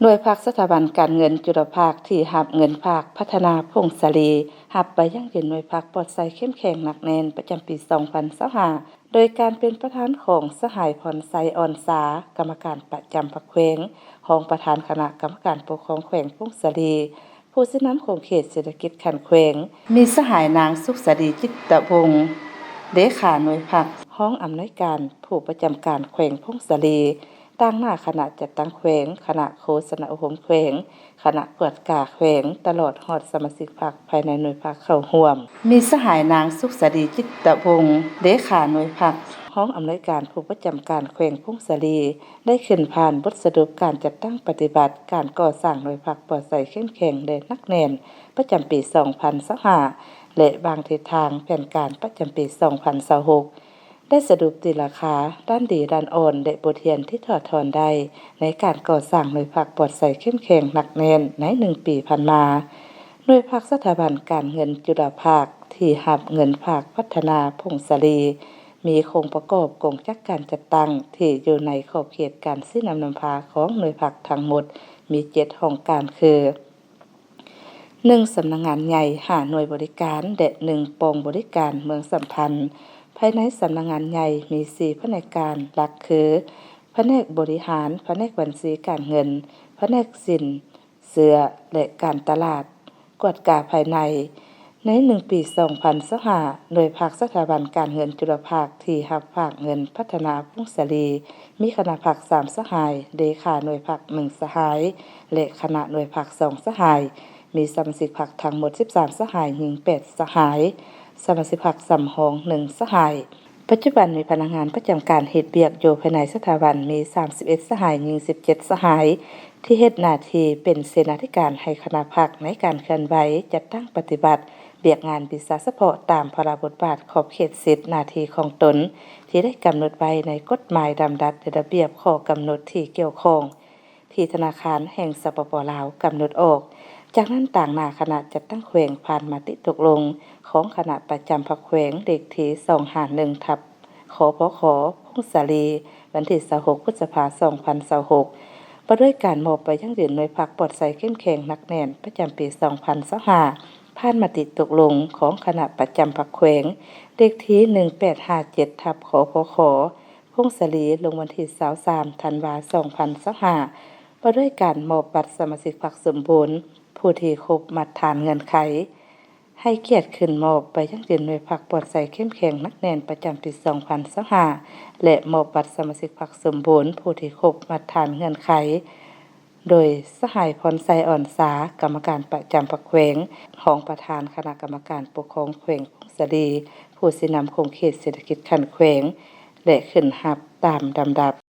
ໜ່ວຍພັກສະຖາບັນການເງິນຈຸລະພາກທີ່ຮັບເງິນຝາກພັດທະນາຜົ້ງສາລີ ຮັບໃບຢັ້ງຢືນໜ່ວຍພັກປອດໃສເຂັ້ມແຂງໜັກແໜ້ນປະຈຳປີສອງພັນຊາວຫ້າ ໂດຍການເປັນປະທານຂອງສະຫາຍ ພອນໄຊ ອ່ອນສາ ກຳມະການປະຈຳພັກແຂວງ, ຮອງປະທານຄະນະກຳມະການປົກຄອງແຂວງຜົ້ງສາລີ, ຜູ້ຊີ້ນຳຂົງເຂດເສດຖະກິດຂັ້ນແຂວງ, ມີສະຫາຍ ນາງ ສຸກສະດີ ຈິດຕະວົງ ເລຂາໜ່ວຍພັກ, ຮອງອຳນວຍການຜູ້ປະຈຳການແຂວງຜົ້ງສາລີ, ຕາງໜ້າຄະນະຈັດຕັ້ງແຂວງ, ຄະນະໂຄສະນາອົບຮົມແຂວງ, ຄະນະກວດກາແຂວງ, ຕະຫຼອດຮອດສະມາຊິກພັກພາຍໃນໜ່ວຍພັກເຂົ້າຮ່ວມ. ມີສະຫາຍ ນາງ ສຸກສະດີ ຈິດຕະວົງ ເລຂາໜ່ວຍພັກ, ຮອງອຳນວຍການຜູ້ປະຈຳການແຂວງຜົ້ງສາລີ ໄດ້ຂຶ້ນຜ່ານບົດສະຫຼຸບການຈັດຕັ້ງປະຕິບັດການກໍ່ສ້າງໜ່ວຍພັກປອດໃສເຂັ້ມແຂງ ແລະ ໜັກແໜ້ນ ປະຈຳປີສອງພັນຊາວຫ້າ ແລະ ວາງທິດທາງແຜນການປະຈຳປີສອງພັນຊາວຫົກ ໄດ້ສະຫຼຸບຕີລາຄາດ້ານດີດ້ານອ່ອນ ແລະ ບົດຮຽນທີ່ຖອດຖອນໄດ້ໃນການກໍ່ສ້າງໜ່ວຍພັກປອດໃສເຂັ້ມແຂງໜັກແໜ້ນໃນໜຶ່ງປີຜ່ານມາ. ໜ່ວຍພັກສະຖາບັນການເງິນຈຸລະພາກທີ່ຮັບເງິນຝາກພັດທະນາຜົ້ງສາລີ ມີໂຄງປະກອບກົງຈັກການຈັດຕັ້ງທີ່ຢູ່ໃນຂອບເຂດການຊີ້ນຳນຳພາຂອງໜ່ວຍພັກທັງໝົດມີເຈັດຫ້ອງການຄື ໜຶ່ງ ສຳນັກງານໃຫຍ່ ຫ້າ ໜ່ວຍບໍລິການ ແລະ ໜຶ່ງ ກອງບໍລິການເມືອງສຳພັນ. ພາຍໃນສຳນັກງານໃຫຍ່ມີສີ່ພະແນກການຫຼັກຄື ພະແນກບໍລິຫານ, ພະແນກບັນຊີການເງິນ, ພະແນກສິນເຊື່ອ ແລະ ການຕະຫຼາດ. ກວດກາພາຍໃນ. ໃນໜຶ່ງປີສອງພັນຊາວຫ້າ ໜ່ວຍພັກສະຖາບັນການເງິນຈຸລະພາກທີ່ຮັບຝາກເງິນພັດທະນາຜົ້ງສາລີ ມີຄະນະພັກສາມສະຫາຍ, ເລຂາໜ່ວຍພັກໜຶ່ງສະຫາຍ ແລະ ຄະນະໜ່ວຍພັກສອງສະຫາຍ, ມີສະມາຊິກພັກທັງໝົດສິບສາມສະຫາຍ, ຍິງແປດສະຫາຍ, ສະມາຊິກພັກສຳຮອງໜຶ່ງສະຫາຍ. ປັດຈຸບັນມີພະນັກງານປະຈຳການເຮັດວຽກຢູ່ພາຍໃນສະຖາບັນມີສາມສິບເອັດສະຫາຍ, ຍິງສິບເຈັດສະຫາຍ ທີ່ເຮັດໜ້າທີ່ເປັນເສນາທິການໃຫ້ຄະນະພັກໃນການເຄື່ອນໄຫວ, ຈັດຕັ້ງປະຕິບັດວຽກງານວິຊາສະເພາະຕາມພາລະບົດບາດ, ຂອບເຂດ, ສິດ, ໜ້າທີ່ຂອງຕົນ ທີ່ໄດ້ກຳນົດໄວ້ໃນກົດໝາຍ, ດຳລັດ ແລະ ລະບຽບຂໍ້ກຳນົດທີ່ກ່ຽວຂ້ອງ ທີ່ທະນາຄານແຫ່ງ ສປປ ລາວ ກຳນົດອອກ. ຈາກນັ້ນ, ຕາງໜ້າຄະນະຈັດຕັ້ງແຂວງຜ່ານມະຕິຕົກລົງຂອງຄະນະປະຈຳພັກແຂວງ ເລກທີສອງຫ້າໜຶ່ງ ທັບ ຄພຄ ຜົ້ງສາລີ ວັນທີຊາວຫົກ ພຶດສະພາ ສອງພັນຊາວຫົກ ວ່າດ້ວຍການມອບໃບຢັ້ງຢືນໜ່ວຍພັກປອດໃສເຂັ້ມແຂງໜັກແໜ້ນປະຈຳປີສອງພັນຊາວຫ້າ ຜ່ານມະຕິຕົກລົງຂອງຄະນະປະຈຳພັກແຂວງ ເລກທີໜຶ່ງແປດຫ້າເຈັດ ທັບ ຄພຄ ຜົ້ງສາລີ ລົງວັນທີຊາວສາມ ທັນວາ ສອງພັນຊາວຫ້າ ວ່າດ້ວຍການມອບບັດສະມາຊິກພັກສົມບູນ ຜູ້ທີ່ຄົບມາດຖານເງື່ອນໄຂ ໃຫ້ກຽດຂຶ້ນມອບໃບຢັ້ງຢືນໜ່ວຍພັກປອດໃສເຂັ້ມແຂງໜັກແໜ້ນປະຈຳປີສອງພັນຊາວຫ້າ ແລະ ມອບບັດສະມາຊິກພັກສົມບູນ ຜູ້ທີ່ຄົບມາດຖານເງື່ອນໄຂ ໂດຍສະຫາຍ ພອນໄຊ ອ່ອນສາ ກຳມະການປະຈຳພັກແຂວງ, ຮອງປະທານຄະນະກຳມະການປົກຄອງແຂວງຜົ້ງສາລີ ຜູ້ຊີ້ນຳຂົງເຂດເສດຖະກິດຂັ້ນແຂວງ ແລະ ຂຶ້ນຮັບຕາມລຳດັບ.